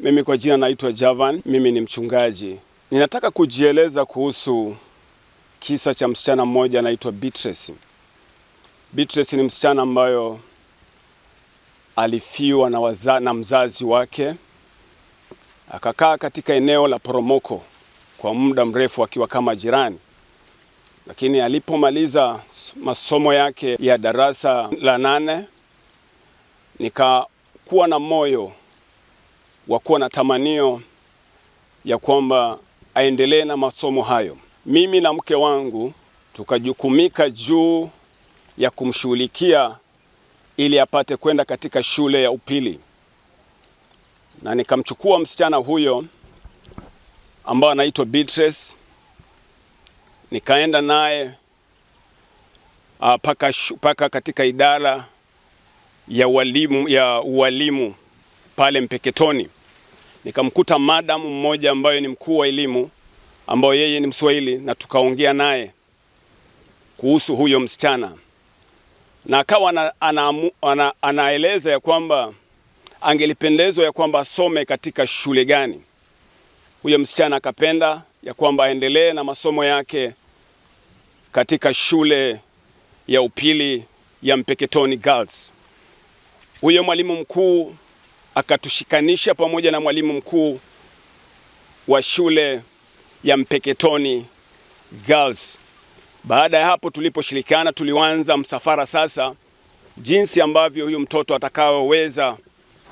Mimi kwa jina naitwa Javan, mimi ni mchungaji. Ninataka kujieleza kuhusu kisa cha msichana mmoja anaitwa Beatrice. Beatrice ni msichana ambayo alifiwa na mzazi wake, akakaa katika eneo la Poromoko kwa muda mrefu akiwa kama jirani, lakini alipomaliza masomo yake ya darasa la 8, nikakuwa na moyo wa kuwa na tamanio ya kwamba aendelee na masomo hayo. Mimi na mke wangu tukajukumika juu ya kumshughulikia ili apate kwenda katika shule ya upili, na nikamchukua msichana huyo ambaye anaitwa Beatrice, nikaenda naye paka katika idara ya ualimu pale Mpeketoni. Nikamkuta madamu mmoja ambaye ni mkuu wa elimu, ambaye yeye ni Mswahili, na tukaongea naye kuhusu huyo msichana, na akawa anaeleza ya kwamba angelipendezwa ya kwamba asome katika shule gani. Huyo msichana akapenda ya kwamba aendelee na masomo yake katika shule ya upili ya Mpeketoni Girls. Huyo mwalimu mkuu akatushikanisha pamoja na mwalimu mkuu wa shule ya Mpeketoni Girls. Baada ya hapo tuliposhirikiana, tulianza msafara sasa jinsi ambavyo huyu mtoto atakayoweza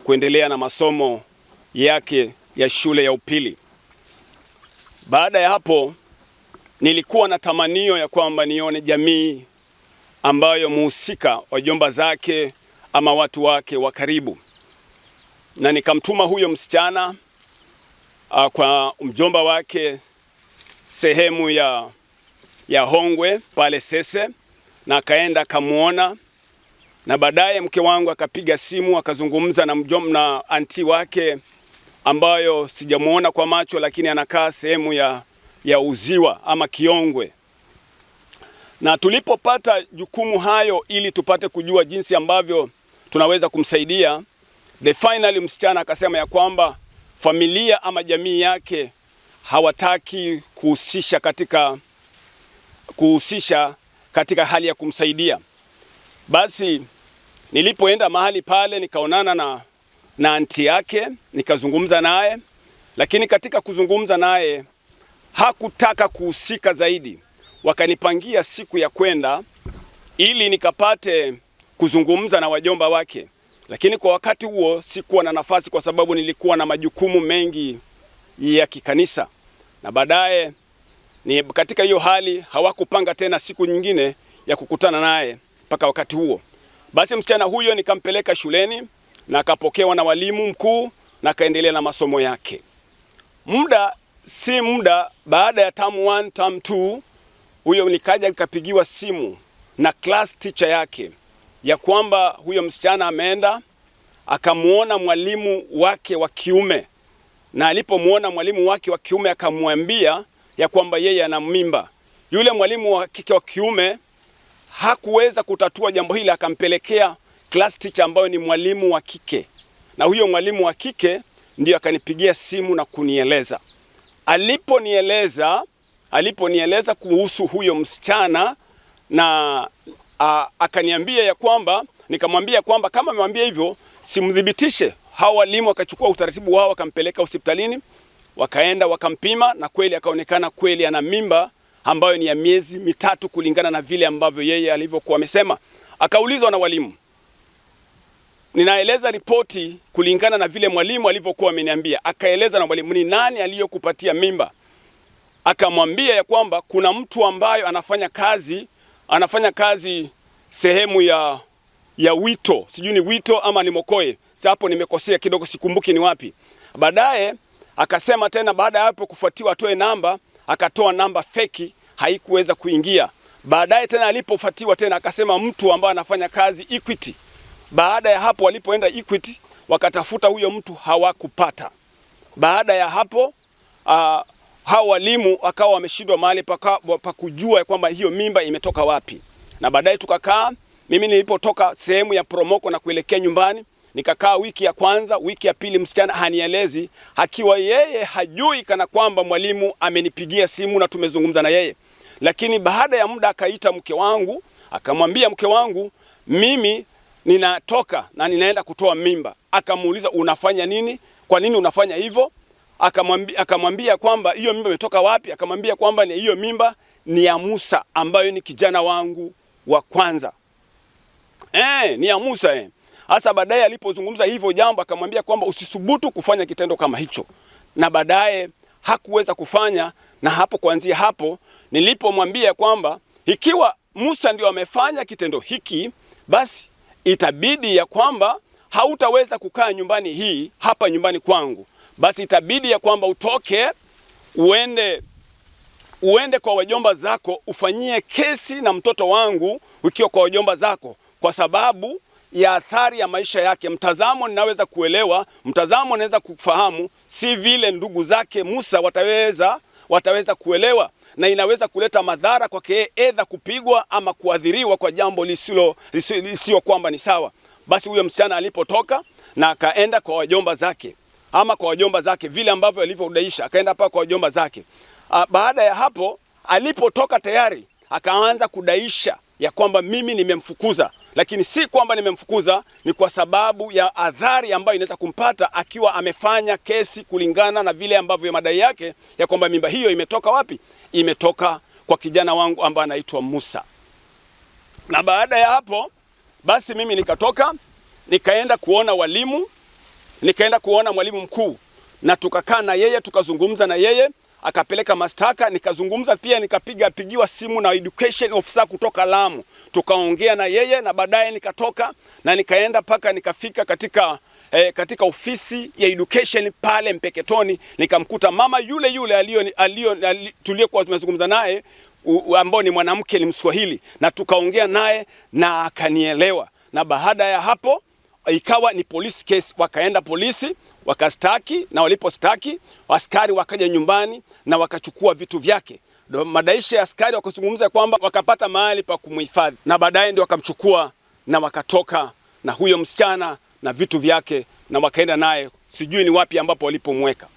kuendelea na masomo yake ya shule ya upili. Baada ya hapo nilikuwa na tamanio ya kwamba nione jamii ambayo muhusika wajomba zake ama watu wake wa karibu, na nikamtuma huyo msichana kwa mjomba wake sehemu ya Hongwe pale Sese, na akaenda akamuona, na baadaye mke wangu akapiga simu akazungumza na mjomba na anti wake ambayo sijamuona kwa macho, lakini anakaa sehemu ya Uziwa ama Kiongwe. Na tulipopata jukumu hayo ili tupate kujua jinsi ambavyo tunaweza kumsaidia, the finally msichana akasema ya kwamba familia ama jamii yake hawataki kuhusisha katika hali ya kumsaidia. Basi nilipoenda mahali pale nikaonana na anti yake, nikazungumza naye, lakini katika kuzungumza naye hakutaka kuhusika zaidi. Wakanipangia siku ya kwenda ili nikapate kuzungumza na wajomba wake, lakini kwa wakati huo sikuwa na nafasi kwa sababu nilikuwa na majukumu mengi ya kikanisa, na baadaye ni katika hiyo hali hawakupanga tena siku nyingine ya kukutana naye mpaka wakati huo. Basi msichana huyo nikampeleka shuleni na akapokewa na walimu mkuu na akaendelea na masomo yake. Muda si muda, baada ya term 1, term 2, huyo nikaja nikapigiwa simu na class teacher yake ya kwamba huyo msichana ameenda akamuona mwalimu wake wa kiume, na alipomuona mwalimu wake wa kiume akamwambia ya kwamba yeye ana mimba. Yule mwalimu wa kike wa kiume hakuweza kutatua jambo hili, akampelekea class teacher ambayo ni mwalimu wa kike, na huyo mwalimu wa kike ndiyo akanipigia simu na kunieleza. Aliponieleza kuhusu huyo msichana na akaniambia ya kwamba, nikamwambia kwamba kama amemwambia hivyo simdhibitishe. Hao walimu wakachukua utaratibu wao wakampeleka hospitalini, wakaenda wakampima, na kweli akaonekana kweli ana mimba ambayo ni ya miezi 3 kulingana na vile ambavyo yeye alivyokuwa amesema. Akaulizwa na walimu, ninaeleza ripoti kulingana na vile mwalimu alivyokuwa ameniambia. Akaeleza na mwalimu, ni nani aliyokupatia mimba? Akamwambia ya kwamba kuna mtu ambayo anafanya kazi sehemu ya Wito, sijui ni Wito ama ni Mokoe. Sasa hapo nimekosea kidogo, sikumbuki ni wapi. Baadaye akasema tena, baada ya hapo kufuatiwa atoe namba, akatoa namba feki, haikuweza kuingia. Baadaye tena alipofuatiwa tena akasema mtu ambaye anafanya kazi Equity. Baada ya hapo walipoenda Equity wakatafuta huyo mtu hawakupata. Baada ya hapo hao walimu wakawa wameshindwa mahali pa kujua kwamba hiyo mimba imetoka wapi. Na baadaye tukakaa, mimi nilipotoka sehemu ya Promoko na kuelekea nyumbani, Nikakaa wiki ya kwanza, wiki ya pili, msichana hanielezi, akiwa yeye hajui kana kwamba mwalimu amenipigia simu na tumezungumza na yeye. Lakini baada ya muda akaita mke wangu, akamwambia mke wangu, mimi ninatoka na ninaenda kutoa mimba. Akamuuliza, unafanya nini? Kwa nini unafanya hivyo? Akamwambia kwamba hiyo mimba imetoka wapi? Akamwambia kwamba ni hiyo mimba ni ya Musa ambayo ni kijana wangu wa kwanza. Ni ya Musa. Hasa baadaye alipozungumza hivyo jambo, akamwambia kwamba usisubutu kufanya kitendo kama hicho, na baadaye hakuweza kufanya. Na hapo kuanzia hapo nilipomwambia kwamba ikiwa Musa ndio amefanya kitendo hiki, basi itabidi ya kwamba hautaweza kukaa nyumbani hii hapa nyumbani kwangu, basi itabidi ya kwamba utoke uende kwa wajomba zako ufanyie kesi na mtoto wangu ukiwa kwa wajomba zako, kwa sababu ya athari ya maisha yake. Mtazamo ninaweza kuelewa, mtazamo naweza kufahamu, si vile ndugu zake Musa wataweza kuelewa, na inaweza kuleta madhara kwake, edha kupigwa ama kuadhiriwa kwa jambo lisilo kwamba ni sawa. Basi huyo msichana alipotoka na akaenda kwa wajomba zake ama kwa wajomba zake vile ambavyo alivyodaisha, akaenda hapa kwa wajomba zake. Baada ya hapo alipotoka tayari akaanza kudaisha ya kwamba mimi nimemfukuza, lakini si kwamba nimemfukuza, ni kwa sababu ya adhari ambayo inaweza kumpata akiwa amefanya kesi kulingana na vile ambavyo madai yake ya kwamba mimba hiyo imetoka wapi? Imetoka kwa kijana wangu ambaye anaitwa Musa. Na baada ya hapo basi mimi nikatoka nikaenda kuona walimu, nikaenda kuona mwalimu mkuu, na tukakaa na yeye tukazungumza na yeye, akapeleka mashtaka, nikazungumza pia, nikapigiwa simu na education officer kutoka Lamu, tukaongea na yeye, na baadaye nikatoka na nikaenda paka nikafika katika ofisi ya education pale Mpeketoni, nikamkuta mama yule yule alio tuliyekuwa tumezungumza naye, ambao ni mwanamke, ni Mswahili, na tukaongea naye na akanielewa. Na baada ya hapo ikawa ni police case, wakaenda polisi wakastaki, na walipostaki askari wakaja nyumbani na wakachukua vitu vyake. Madaisha ya askari wakazungumza kwamba wakapata mahali pa kumhifadhi, na baadaye ndio wakamchukua na wakatoka na huyo msichana na vitu vyake na wakaenda naye, sijui ni wapi ambapo walipomweka.